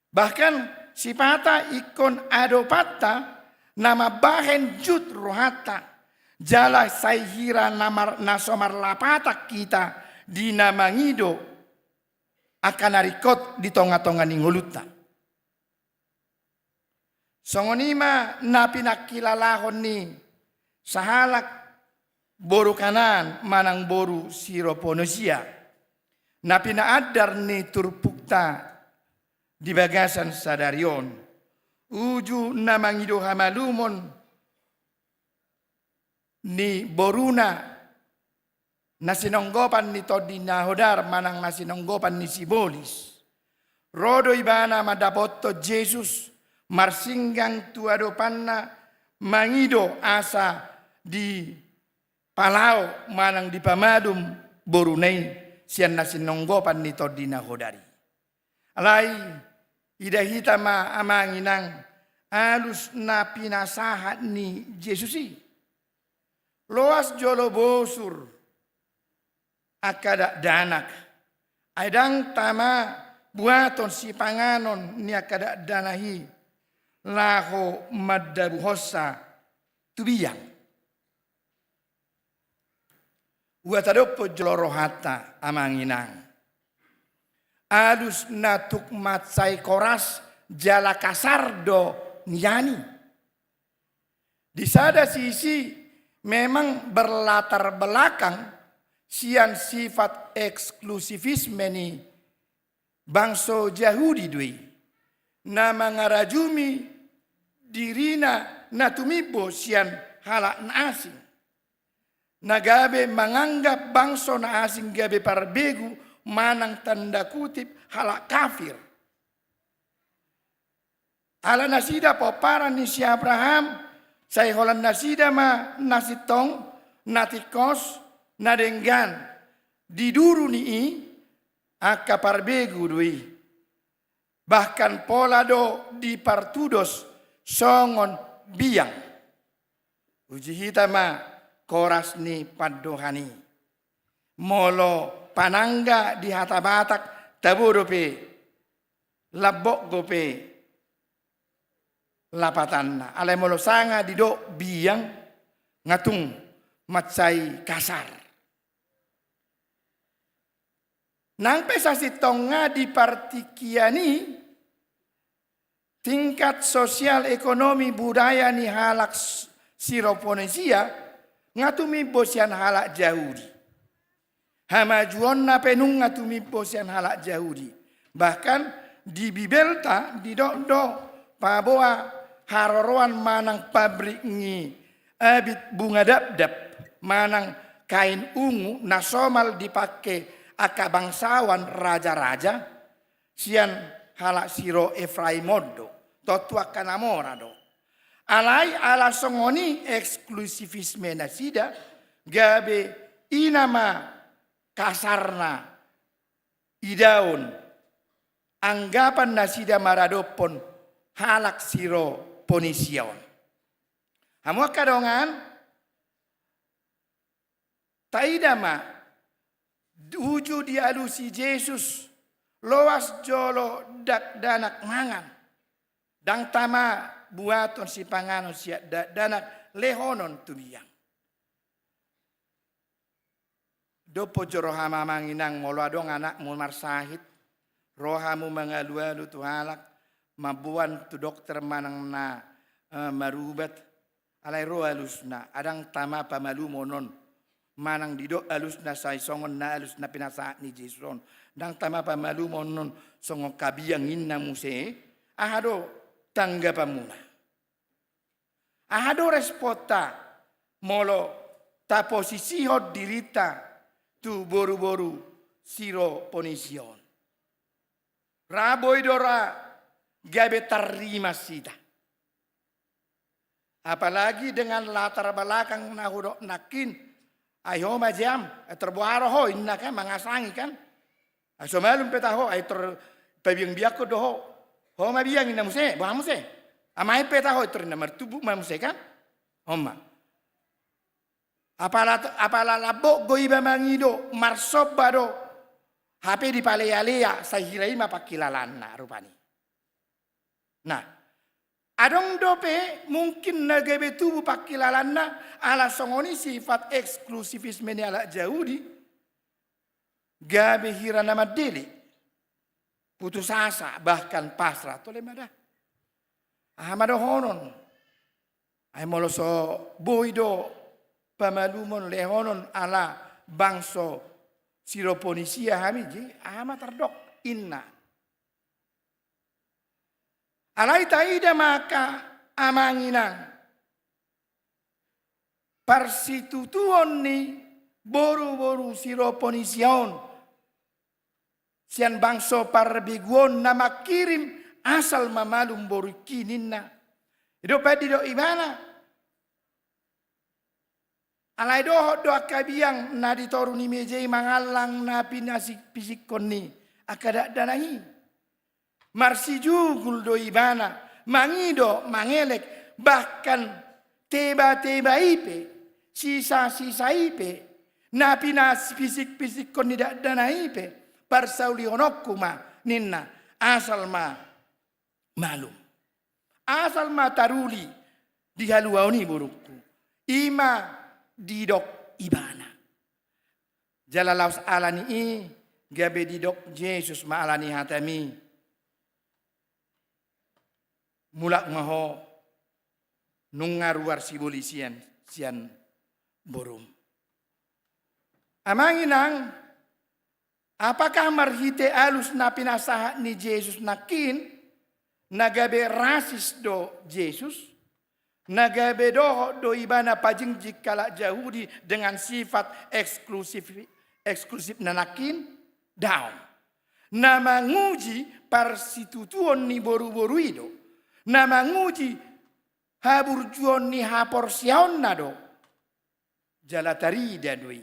bahkan sipata ingkon adopanta na mambahen jut rohanta, jala sai hira na mar-, na so marlapatan hita di na mangido angka na ringkot di tonga-tonga ni ngolunta. Songon i ma na pinangkilalahon ni sahalak boru Kanaan manang boru Siroponisia, na pinaandar ni turpukta di bagasan sadari on. Uju na mangido hamalumon ni boruna na sinonggopan ni Tondi na Hodar manang na sinonggopan ni Sibolis. Ro do ibana mandapothon Jesus, marsinggang tu adopanna, mangido asa dipalao manang dipamalum boruna i sian na sinonggopan ni Tondi na Hodar i. Alai, ida hita ma, Amang Inang, alus na pinasahat ni Jesus i. Loas jolo bosur angka dakdanak, ai ndang tama buaton sipanganon ni angka dakdanak i laho mandabuhonsa tu biang. Ua tadophon jolo rohanta, Amang Inang. Alus na tuk mansai koras jala kasar do nian i. Di sada sisi memang berlatar belakang sian sifat eksklusivisme ni bangso Jahudi do i, na mangarajumi dirina na tumimbo sian halak na asing, na gabe manganggap bangso na asing gabe parbegu manang tanda kutip halak kafir. Ala nasida pomparan ni si Abraham, sai holan nasida ma na sintong, na tingkos, na denggan di duru ni i, angka parbegu do i. Bahkan pola do dipartudos songon biang. Uju hita ma koras ni pandohan i. Molo panangga di hata Batak, tabo dope, lambok dope lapatanna. Alai molo sanga didok biang, nga tung mansai kasar. Nang pe sasintongna di partingkian i, tingkat sosial ekonomi budaya ni halak S-, Siroponisia nga tumimbo sian halak Jahudi. Hamajuonna pe nunga tumimbo sian halak Jahudi. Bahkan di Bibelta didok do paboa haroroan manang pabrik ni abit bunga dabdab manang kain ungu na somal dipangke angka bangsawan raja-raja sian halak Siro Efraim on do, tontu angka na mora do. Alai ala songon i eksklusivisme nasida, gabe i nama kasarna idaon anggapan nasida maradophon halak Siroponisia on. Hamu angka dongan, taida ma, uju dialusi Jesus, loas jolo dakdanak mangan. Ndang tama buaton sipanganon sian dakdanak lehonon tu biang. Dophon jo roham, Amang Inang, molo adong anakmu marsahit, ro hamu mangalualu tu halak, mamboan tu dokter manang na, eh, marubat, alai ro alusna, ndang tama pamalumon on. manang didok alusna sai songon na alus na pinasahat ni Jesus on, ndang tama pamalumonon songon habiang inna muse, aha do tanggapanmuna? Aha do responta molo taposisihon dirinta tu boruboru Siroponisia on? Ra boi do ra gabe tarrimas hita. Apalagi dengan latar belakang na hudok nangkin, ai ho ma jam, ai tor boha ro ho inna kan, mangasangi kan. Ai so malum pe taho, ai tor pabiangbiangkon do ho. Ho ma biang inna muse, boha muse. Amai pe taho, tor inna martubu ma muse kan. Ho ma. Apala, apala lambok do iba mangido, marsomba do. Hape dipalealea, sai hira i ma pangkilalaanna rupani. Nah, adong dope mungkin na gabe tubu pangkilalaanna ala songon i sifat eksklusivisme ni halak Jahudi, gabe hira na mandele, putus asa, bahkan pasrah, tole ma da. Aha ma dohonon? Ai molo so boi do pamalumon lehonon ala bangso Siroponisia hami, jadi aha ma tardok inna. Alai taida ma angka amang inang, parsitutuon ni boruboru Siroponisia on sian bangso parbegu on na mangkirim, asal ma malum borungki ninna. Didok baen didok ibana. Alai dohot do angka biang na di toru ni meja i mangallang na pinasik-, pisikkon ni angka dakdanak i. Marsijugul do ibana, mangido, mangelek, bahkan tebateba i pe, sisasisa i pe, na pinasik-, pisikkon ni dakdanak i pe, parsaulihononku ma ninna, asal ma malum. Asal ma taruli di haluaon i borungku. I ma didok ibana. Jala laos ala ni i gabe didok Jesus ma ala ni hatami. Mulak ma ho, nunga ruar sibolisian sian borum. Amang inang, apakah marhite alus na pinasahat ni Jesus nangkin, na gabe rasis do Jesus? Na gabe dohot do ibana pajingjing halak Jahudi dengan sifat eksklusif, eksklusif na nangkin? Daong. Na manguji parsitutuon ni boruboru i do. Na manguji haburjuon ni haporseaonna do. Jala tarida do i.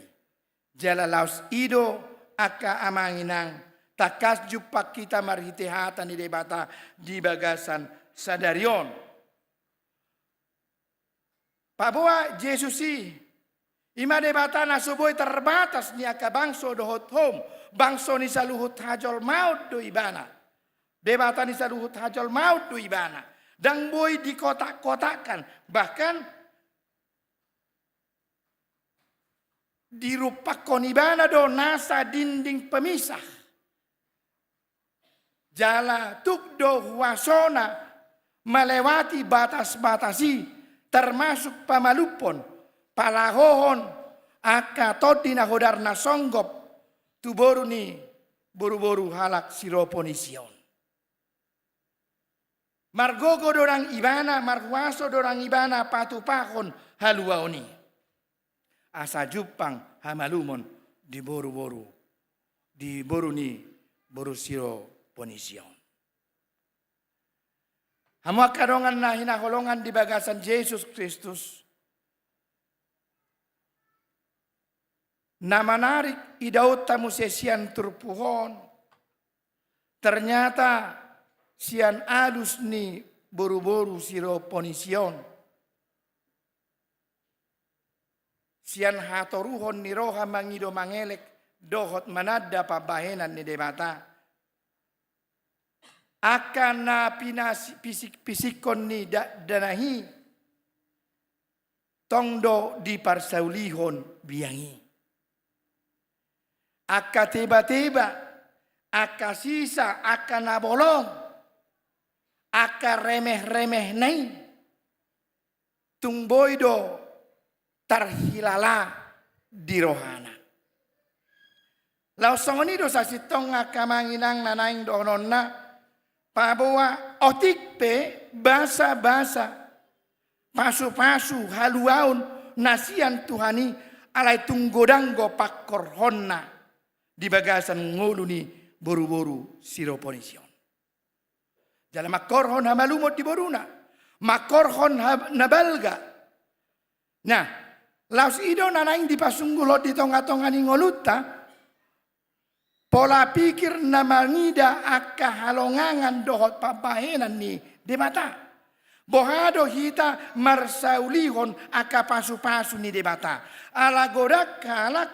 Jala laos i do angka amang inang, tangkas jumpang hita marhite hata ni Debata di bagasan sadari on. Paboa Jesus i, i ma Debata na so boi tarbatas ni angka bangso dohot houm, bangso ni saluhut hajolmaon do ibana. Debata ni saluhut hajolmaon do ibana. Ndang boi dikotak-kotakkan, bahkan dirumpakkon ibana do nasa dinding pemisah. Jala tuk do huasona malewati batas-batas i, termasuk pamalumhon, palahohon angka tondi na hodarna songgop tu boru ni boruboru halak Siroponisia on. Margogo do nang ibana, marhuaso do nang ibana patupahon haluaon i. Asa jumpang hamalumon di boruboru, di boru ni boru Siroponisia on. Hamu angka dongan na hinaholongan di bagasan Jesus Kristus, na manarik idaonta muse sian turpuk on, ternyata sian alus ni boruboru Siroponisia on, sian hatoruhon ni roha mangido mangelek dohot mananda pambahenan ni Debata, angka na pinasi-, pisik-, pisikkon ni dakdanak i, tong do diparsaulihon biang i. Angka tebateba, angka sisa, angka na bolong, angka remehremehna i, tung boi do tarhilala di rohana. Laos songon i do sasintongna angka amang inang na naeng dohononna, paboa otik pe basa-basa, pasu-pasu, haluaon na sian Tuhan i, alai tung godang do pangkorhonna di bagasan ngolu ni boru-boru Siroponisi on. Jala mangkorhon hamalumon di boruna, mangkorhon ha-, na balga. Nah, laos i do na naeng dipasunggulhon di tonga-tonga ni ngolunta, pola pikir na mangida angka halongangan dohot pambahenan ni Debata. Boha do hita marsaulihon angka pasu-pasu ni Debata? Ala godang halak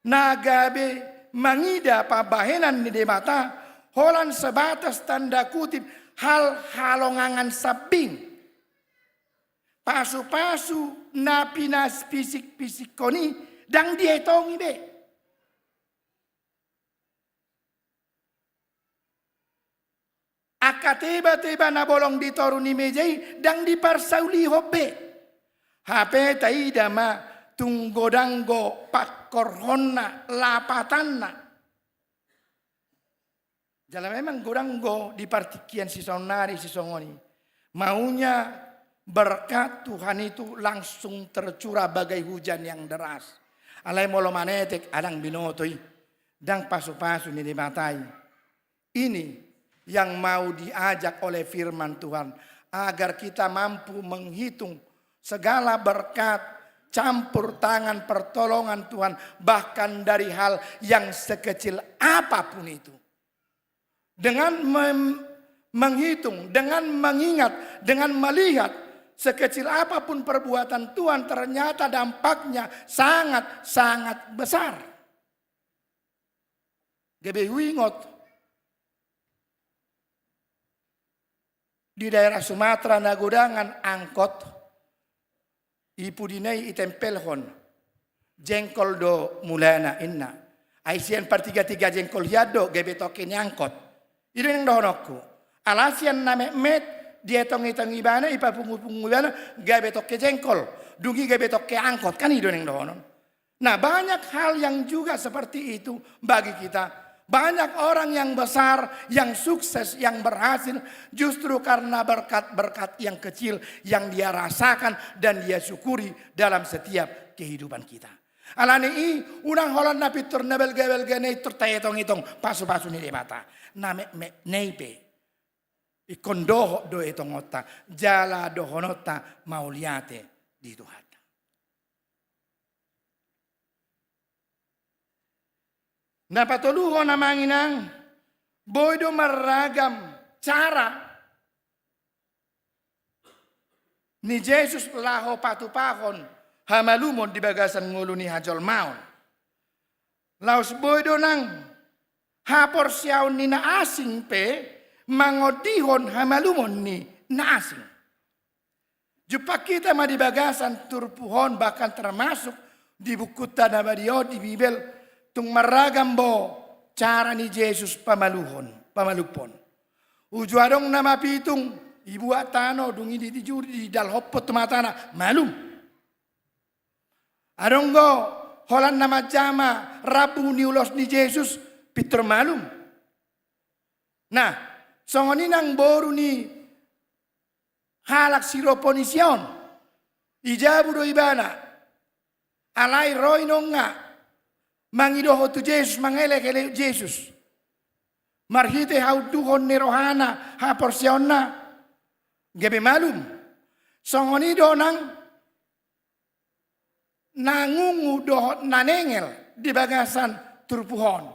na gabe mangida pambahenan ni Debata, holan sebatas tanda kutip hal halongangan sambing. Pasu-pasu na pinaspisik-pisikkon i ndang dietongi be. Angka teba-teba na bolong di toru ni meja i ndang diparsaulihon be. Hape taida ma tung godang do pangkorhonna, lapatanna. Jala memang godang do di partingkian sisaonari sisongon i. Maunya berkat Tuhan itu langsung tercurah bagai hujan yang deras. Alai molo manetek ndang binoto i, ndang pasu-pasu ni Debata i. Ini yang mau diajak oleh firman Tuhan, agar kita mampu menghitung segala berkat, campur tangan, pertolongan Tuhan, bahkan dari hal yang sekecil apapun itu. Dengan mem-, menghitung, dengan mengingat, dengan melihat, sekecil apapun perbuatan Tuhan, ternyata dampaknya sangat-sangat besar. Gabe huingot, di daerah Sumatera na godangan angkot, i pudina i itempelhon, jengkol do mulana inna. Ai sian partiga-tiga jengkol hian do gabe tongke ni angkot. I do naeng dohononku. Ala sian na metmet, dietong-etong ibana, ipapungu-pungu ibana, gabe tongke jengkol. Dung i gabe tongke angkot, kan i do naeng dohonon. Nah, banyak hal yang juga seperti itu bagi kita. Banyak orang yang besar, yang sukses, yang berhasil, justru karena berkat-berkat yang kecil yang dia rasakan dan dia syukuri dalam setiap kehidupan kita. Alani i, unang holan na pintor na balga-balga na pintor taetong-etong pasu-pasu ni Debata. Na metmet na i pe ingkon dohot do etongonta, jala dohononta mauliate di Tuhanta. Na patoluhon, amang inang, boi do marragam cara ni Jesus laho patupahon hamalumon di bagasan ngolu ni hajolmaon. Laos boi do nang haporseaon ni na asing pe mangondihon hamalumon ni na asing. Jumpang hita ma di bagasan turpuk on, bahkan termasuk di bukunta na badia on, di Bibel, tung marragam do cara ni Jesus pamaluhon, pamalumhon. Uju adong na mapitung, ibuat tano, dung i ditijuri, didalhophon tu matana, malum. Adong do holan na manjama rambu ni ulos ni Jesus, pintor malum. Nah, songon i nang boru ni halak Siroponisia on, di jabu do ibana. Alai ro i nunga mangidohon tu Jesus, mangelek-elek Jesus. Marhite haunduhon ni rohana, haporseaonna, gabe malum. Songon i do nang na ngungu dohot na nengel di bagasan turpuk on.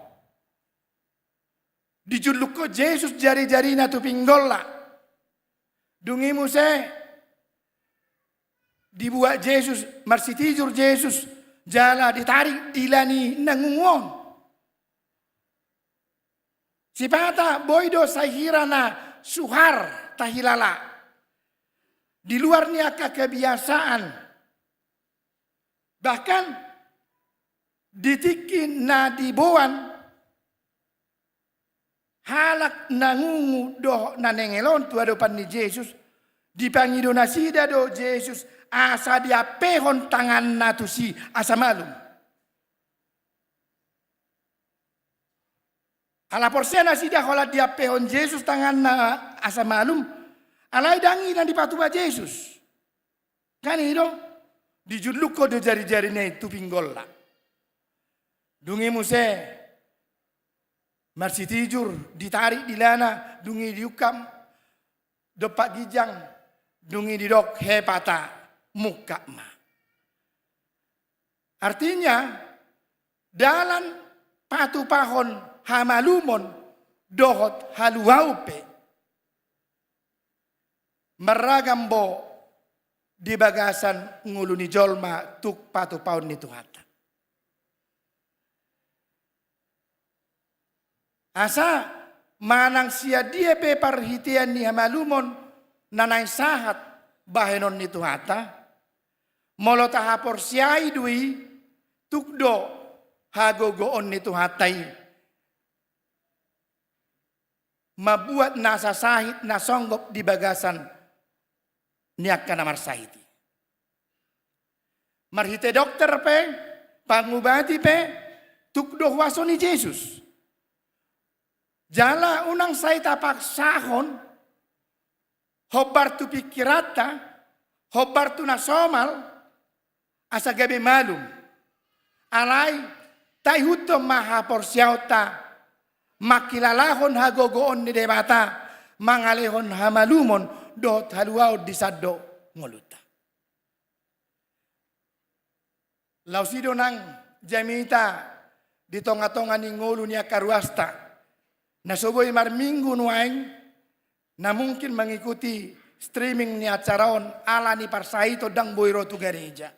Dijullukhon Jesus jari-jarina tu pinggolna. Dung i muse dibuat Jesus, marsitijur Jesus, jala ditarik dila ni na ngungu on. Sipata boi do sahira na suhar tahilala di luar ni angka kebiasaan. Bahkan di tingki na diboan halak na ngungu dohot na nengel on tu adopan ni Jesus, Dipangido nasida do Jesus asa diampehon tanganna tusi asa malum. Ala porsea nasida holan diampehon Jesus tanganna asa malum, alai ndang i na dipatupa Jesus. Kan i do, dijullukkon do jari-jarina i tu pinggolna. Dung i muse marsitijur, ditarik dilana, dung i diungkap dompak ginjang, dung i didok: Hepata, mungkap ma. Artinya, dalan patupahon hamalumon dohot haluaon pe marragam do di bagasan ngolu ni jolma tung patupaon ni Tuhanta. Asa manang sian dia pe parhitean ni hamalumon na naeng sahat bahenon ni Tuhanta, molo tahaporseai do i, tung do hagogoon ni Tuhanta i mambuat nasa sahit na songgop di bagasan ni angka na marsahit i. Marhite dokter pe, pangubati pe, tung do huaso ni Jesus. Jala unang sai tapaksahon hombar tu pingkiranta, hombar tu na somal, asa gabe malum. Alai, taihuthon ma haporseaonta, mangkilalahon hagogoon ni Debata, mangalehon hamalumon dohot haluaon di sandok ngolunta. Laos i do nang jamita di tonga-tonga ni ngolu ni angka ruasta, na so boi marminggu nuaeng, na mungkin mengikuti streaming ni acara on ala ni parsahiton ndang boi ro tu gareja.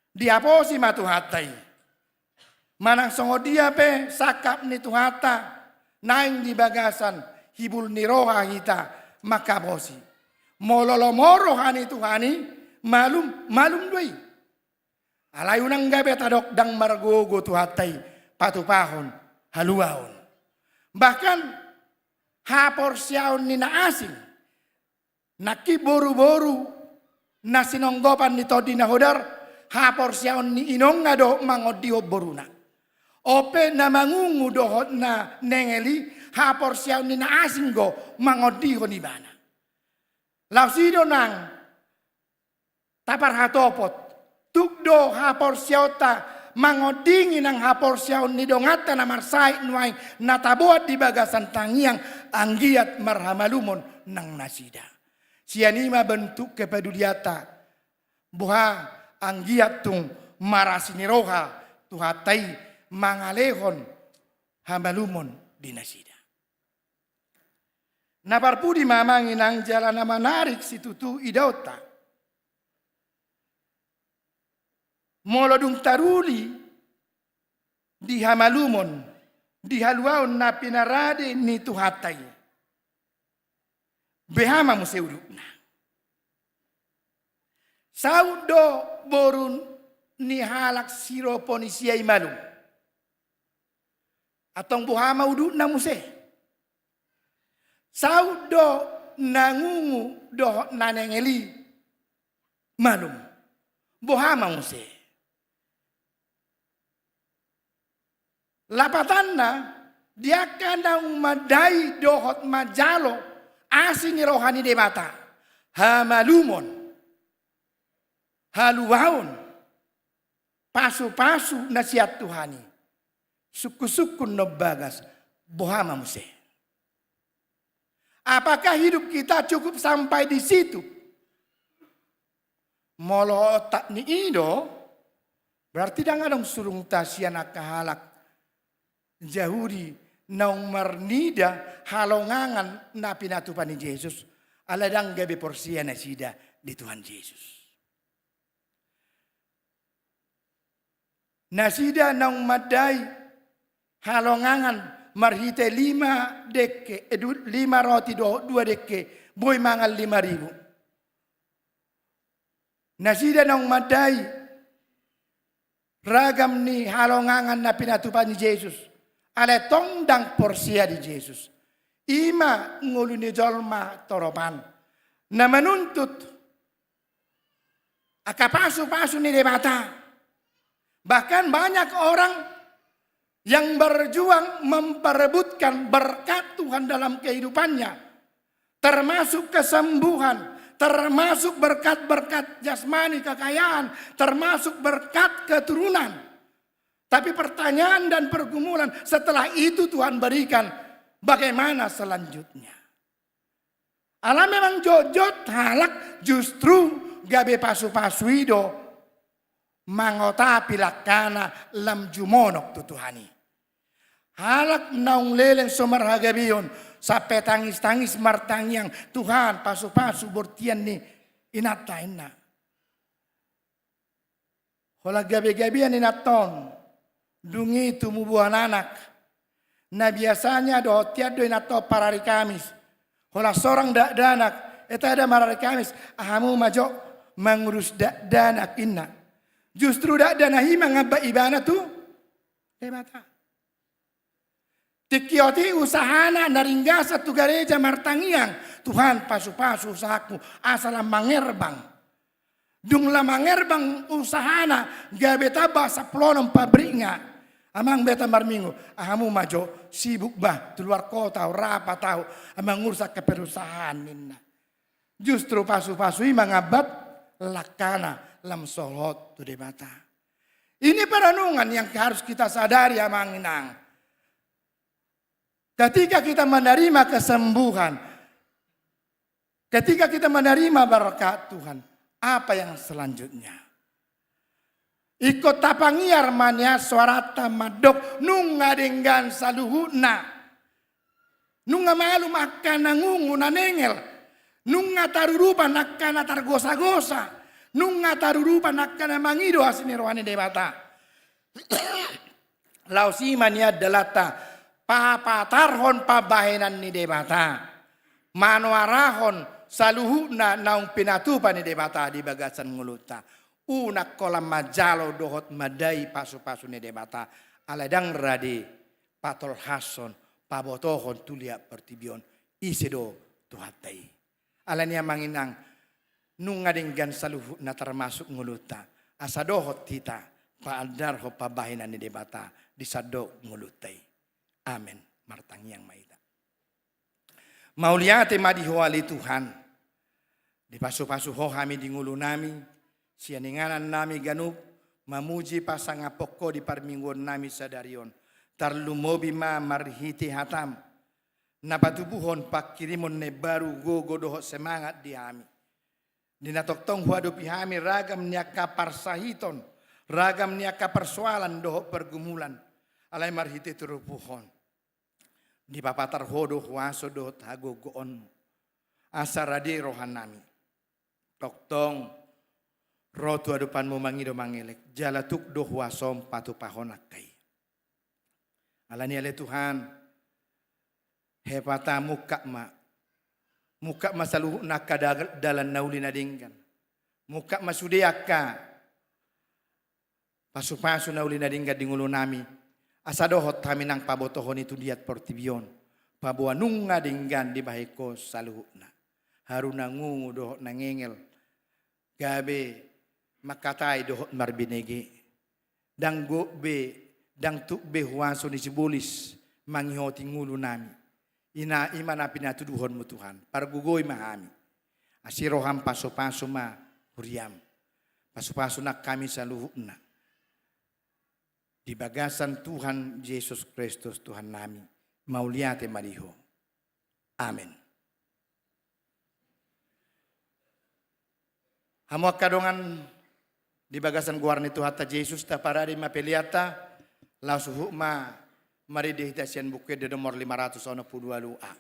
Dihaposi ma Tuhanta i. Manang songon dia pe sangkap ni Tuhanta naeng di bagasan hibul ni roha hita manghaposi. Molo lomo roha ni Tuhan i, malum, malum do i. Alai unang gabe tadok ndang margogo Tuhanta i patupahon haluaon. Bahkan haporseaon ni na asing, nangkin boru-boru na sinonggopan ni Tondi na Hodar, haporseaon ni inongna do mangondihon boruna. On pe na mangungu dohot na nengel i, haporseaon ni na asing do mangondihon ibana. Laos i do nang taparhatopot, tung do haporseaonta mangondingi nang haporseaon ni donganta na marsahit nuaeng na taboan di bagasan tangiang, anggiat marhamalumon nang nasida. Sian i ma bentuk kepedulianta, boha anggiat tung marasi ni roha Tuhanta i mangalehon hamalumon di nasida. Na parpudi ma amang inang jala na manarik situtu idaonta. Molo dung taruli di hamalumon, di haluaon na pinarade ni Tuhanta i, beha ma muse udutna. Saut do boru ni halak Siroponisia i malum. Antong boha ma udutna muse? Saut do na ngungu dohot na nengel i malum. Boha ma muse? Lapatanna, di angka naung mandai dohot manjalo asi ni roha ni Debata, hamalumon, haluaon, pasupasu na sian Tuhan i, sungkunsungkun na umbagas, boha ma muse? Apakah hidup kita cukup sampai di situ? Molo otak ni i do, berarti ndang adong surungta sian angka halak Jahudi naung marnida halongangan na pinatupa ni Jesus, ala ndang gabe porsea nasida di Tuhan Jesus. Nasida naung mandai halongangan marhite lima dengke, eh, du-, lima roti dohot dua dengke, boi mangan lima ribu. Nasida naung mandai ragam ni halongangan na pinatupa ni Jesus, alai tong ndang porsea di Jesus. I ma ngolu ni jolma toropan. na manuntut angka pasu-pasu ni Debata. Bahkan banyak orang yang berjuang memperebutkan berkat Tuhan dalam kehidupannya, termasuk kesembuhan, termasuk berkat-berkat jasmani, kekayaan, termasuk berkat keturunan. Tapi pertanyaan dan pergumulan, setelah itu Tuhan berikan, bagaimana selanjutnya? Ala memang jotjot halak justru gabe pasu-pasu i do mangotapi langkana lam jumonok tu Tuhan i. Halak naung leleng so marhagabeon, sampe tangis-tangis martangiang, "Tuhan, pasu-pasu bortian ni inanta," ninna. Holan gabe-gabean inanta on, dung i tumbuhan anak. Na biasanya dohot hian do inanta on parari Kamis. Holan sorang dakdanak, "Eh, tada marari Kamis, hamu ma jo mangurus dakdanak," ninna. Justru dakdanak i mangambat ibana tu Debata. Tingki on i usahana na ringgasan tu gareja martangiang, "Tuhan, pasu-pasu usahaku asa lam mangerbang." Dung lam mangerbang usahana, gabe tamba sampulu onom pabrikna. Amang, beta marminggu, "Ah, hamu ma jo, sibuk bah, tu luar kota ahu, rapat ahu, ah, mangurus angka perusahaan," ninna. Justru pasu-pasu i mangambat langkana lam sohot tu Debata. Ini perenungan yang harus kita sadari, amang inang. Ketika kita menerima kesembuhan, ketika kita menerima berkat Tuhan, apa yang selanjutnya? Ingkon tapangiar ma nian suaranta mandok, nunga denggan saluhutna. Nunga malum angka na ngungu na nengel. Nunga tarurupan angka na targosa-gosa. Nunga tarurupan angka na mangido asi ni roha ni Debata. Laos i ma nian dalanta papatarhon pambahenan ni Debata. Manoarahon saluhutna naung pinatupa ni Debata di bagasan ngolunta. Unang holan manjalo dohot mandai pasu-pasu ni Debata, alai ndang rade patolhashon, pabotohon tu liat portibi on, ise do Tuhanta i. Alani i, amang inang, nunga denggan saluhutna, termasuk ngolunta, asa dohot hita paandarhon pambahenan ni Debata di sandok ngolunta i. Amen. Martangiang ma hita. Mauliate ma di Ho ale Tuhan, dipasu-pasu Ho hami di ngolunami, sian inganan nami ganup, mamuji pasangaphon Ho di parmingguon nami sadari on, tarlumobi ma marhite hataM, na patubuhon pangkirimon na imbaru, gogo dohot semangat di hami. Di na tongtong huadopi hami ragam ni angka parsahiton, ragam ni angka parsoalan dohot pargumulan, alai marhite turpuk on, dipapatar Ho do huaso dohot hagogoonMu, asa rade rohanami tongtong ro tu adopanMu mangido mangelek, jala tuk do huasoM patupahon angka i. Alani i ale Tuhan, hepatMu ungkap ma, mungkap ma saluhutna angka da-, dalan na uli na denggan. Mungkap ma sude angka pasu-pasu na uli na denggan di ngolunami, asa dohot hami nang pabotohon i tu liat portibi on, paboa nunga denggan dibahen Ho saluhutna. Haru na ngungu dohot na ngengel, gabe mangkatai dohot marbinege. Ndang gok be, ndang tuk be huaso ni sibolis mangihoti ngolunami. Ina, i ma na pinatuduhonMu Tuhan, pargogoi ma hami. Asi rohaM pasu-pasu ma huriaM. Pasu-pasu nang hami saluhutna. Di bagasan Tuhan Jesus Kristus Tuhannami, mauliate ma di Ho. Amen. Hamu angka dongan di bagasan goar ni Tuhanta Jesus, taparade ma peleanta, laos huhut ma marende hita sian Buku Ende nomor lima ratus onom pulu ualu A.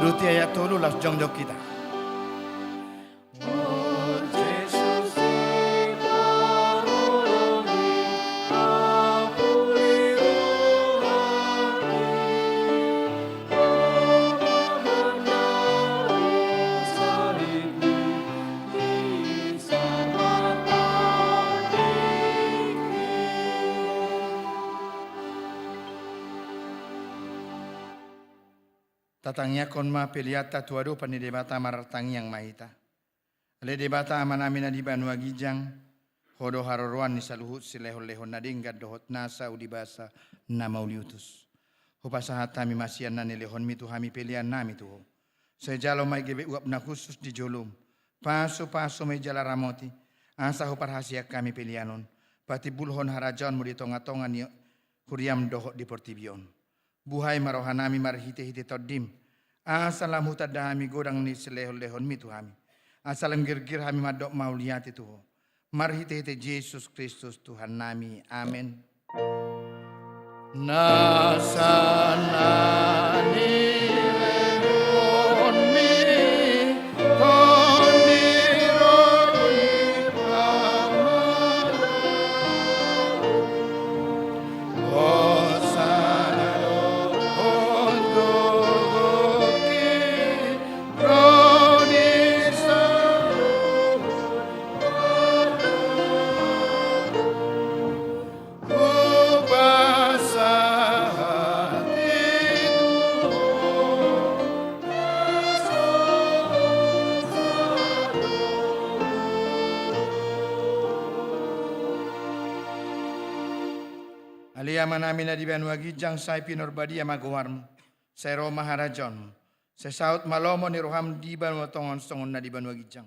Luti ayat tolu, laos jongjong hita. Tatangiangkon ma peleanta tu adopan ni Debata. Martangiang ma hita. Ale Debata Amanami na di banua ginjang, Ho do haroroan ni saluhut silehonlehon na denggan dohot nasa ulibasa na mauliutus. Hupasahat hami ma sian na nilehonmi tu hami peleannami tu Ho. Sai jalo ma i gabe uap na hushus di jolom. Pasupasu ma i jala ramoti, asa huparhaseang hami pelean on patimbulhon harajaonmu di tongatonga ni huriam dohot di portibi on. Buhai ma rohanami marhitehite Tondim, asa lam hutanda hami godang ni silehonlehonmi tu hami, asa lam girgir hami mandok mauliate tu Ho. Marhitehite Jesus Kristus Tuhannami. Amen. Nasa na nilehonmi, Tondi ro di Ama. Hosana do on gogoki ro di saluhut. Hupasahat i tu Ho. Ale Amanami na di banua ginjang, sai pinarbadia ma goarmu. Sai ro ma harajaonmu. Sai saut ma lomo ni roham di banua tonga on songon na di banua ginjang.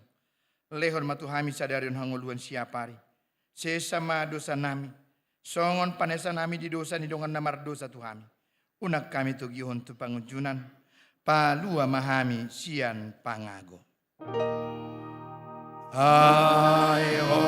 Lehon ma tu hami sadari on hangoluan siapari. Sesa ma dosanami, songon panesanami di dosa ni dongan na mardosa tu hami. Unang hami togihon tu pangunjunan, palua ma hami sian pangago. Ai Ho.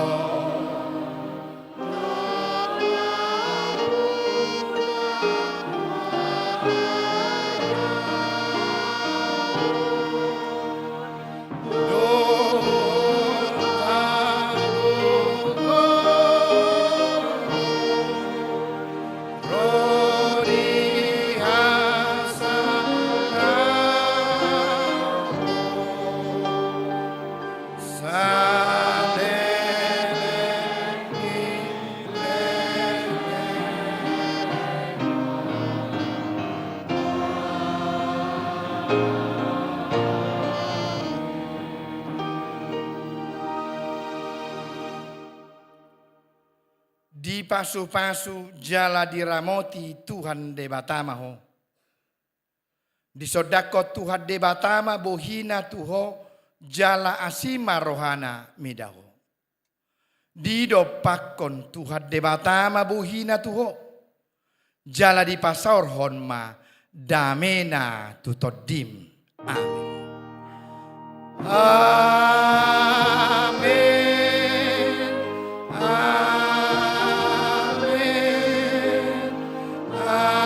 Dipasupasu jala diramoti Tuhan Debata ma ho. Disondangkon Tuhan Debata ma bohina tu ho, jala asi ma rohana mida ho. Didompakkon Tuhan Debata ma bohina tu ho, jala dipasaorhon ma damena tu tondim. Amen. Amen. Amen. Amen.